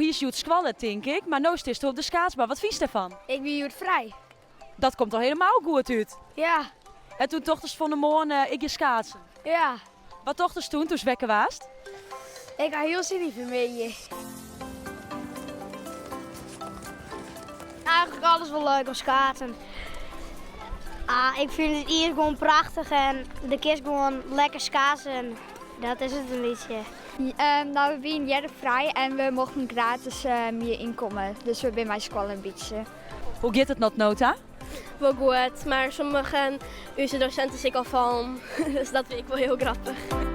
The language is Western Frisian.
hiest hjoed skoalle, tink ik, mar no stiest op de skaatsbaan. Wat fynst dêrfan? Ik wie hjoed frij. Dat komt al helemaal goed út. Ja. En toen tochtest fan 'e moarn, ik gean skaatsen? Ja. Wat tochtest toen, doe'tst wekker waardst? Ik ha hiel sin yn fanmiddei. Eigentlik alles wol leuk om skaatsen. Ah, ik fyn it iis gewoan prachtich en do kinst gewoan lekker skaatsen. Dat is it in bytsje. No, we wienen earder frij en we mochten gratis hjir ynkomme. Dus we binne mei skoalle in bytsje. Hoe giet it oant no ta? Wol goed, mar sommige ús dosinten ek al fallen. Dus dat wie ek wol hiel grappich.